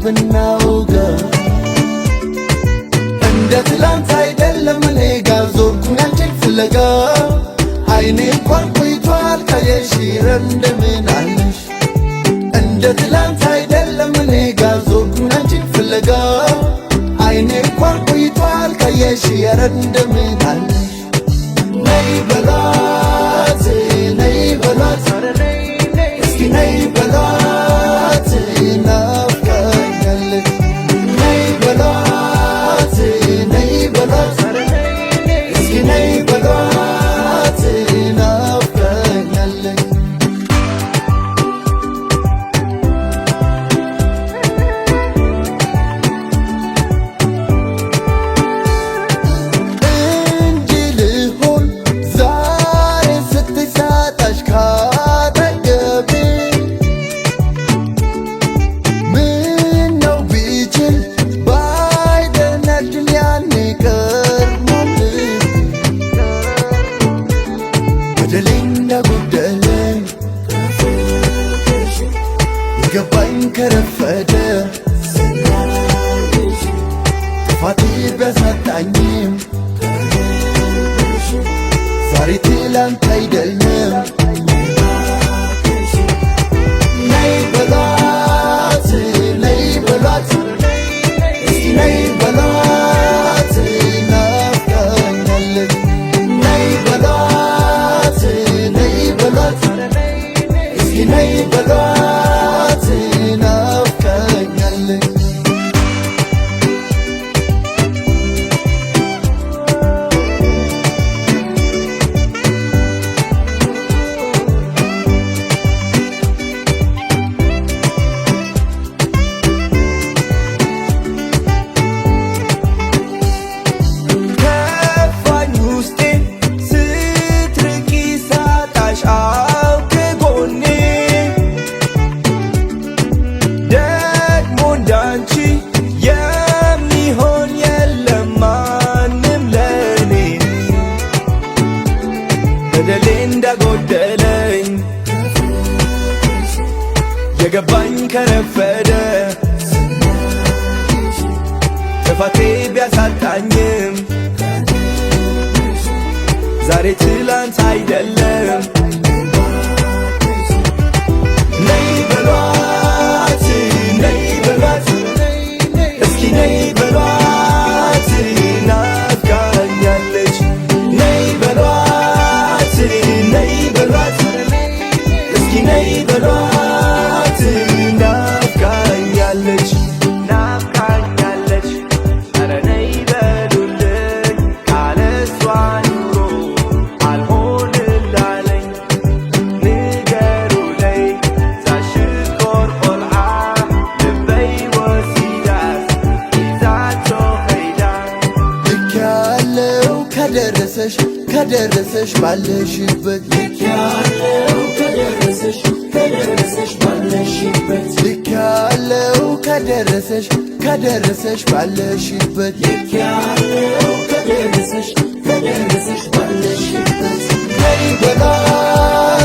ብናውጋ እንደ ትላንት አይደለም እኔ ጋ ዞርኩኝ አንቺን ፍለጋ አይኔ እንኳን ቆይቷል ካየሽ ኧረ እንደምን አለሽ እንደ ትላንት አይደለም እኔ ጋ ዞርኩኝ አንቺን ፍለጋ አይኔ እንኳን ቆይቷል ካየሽ ኧረ እንደምን አለሽ ነይ በሏት ነይ በሏት እስኪ ነይ በሏት ናፍቃኛለች ነይ በሏት ነይ በሏት እስኪ ነይ በሏት ናፍቃኛለች። እንዲህ ልሆን ዛሬ ስትይ ሳጣሽ ካጠገቤ ምነው ቢችል ባይደነድን ያኔ ቀድሞ ልቤ በደሌ እንደጎደለኝ የገባኝ ከረፈደ ጥፋቴ ቢያሳጣኝም ዛሬ ትላንት አይደለም። ነይ በሏት ነይ በሏት እስኪ ነይ በሏት ናፍቃኛለች ነይ በሏት ነይ በሏት እስኪ ነይ በሏት ናፍቃኛለች። ከፋኝ ውስጤ ስትርቂ ሳጣሽ አው ከጎኔ ደግሞ እንዳንቺ የሚሆን የለም ማንም ለኔ በደሌ እንዳጎደለኝ የገባኝ ከረፈደ ጥፋቴ ቢያሳጣኝም ዛሬ ትላንት አይደለም። ነይ በሏት ነይ በሏት እስኪ ነይ በሏት ናፍቃኛለች ነይ በሏት ነይ በሏት እስኪ ነይ በሏት ናፍቃኛለች ናፍቃኛለች ኧረ ነይ በሉልኝ ካለሷ ኑሮ አልሆንላለኝ ንገሩለይ ዛሽኮር ቆልዓ ልበይ ወሲዳስ ሒዛቶ ኸይዳ። ልክ ያለው ከደረሰሽ ከደረሰሽ ባለሽበት ልክ ያለው ከደረሰሽ ከደረሰሽ ባለሽበት ልክ ያለው ከደረሰሽ ከደረሰሽ ባለሽበት ልክ ያለው ከደረሰሽ ከደረሰሽ ባለሽበት ነይ በሏት።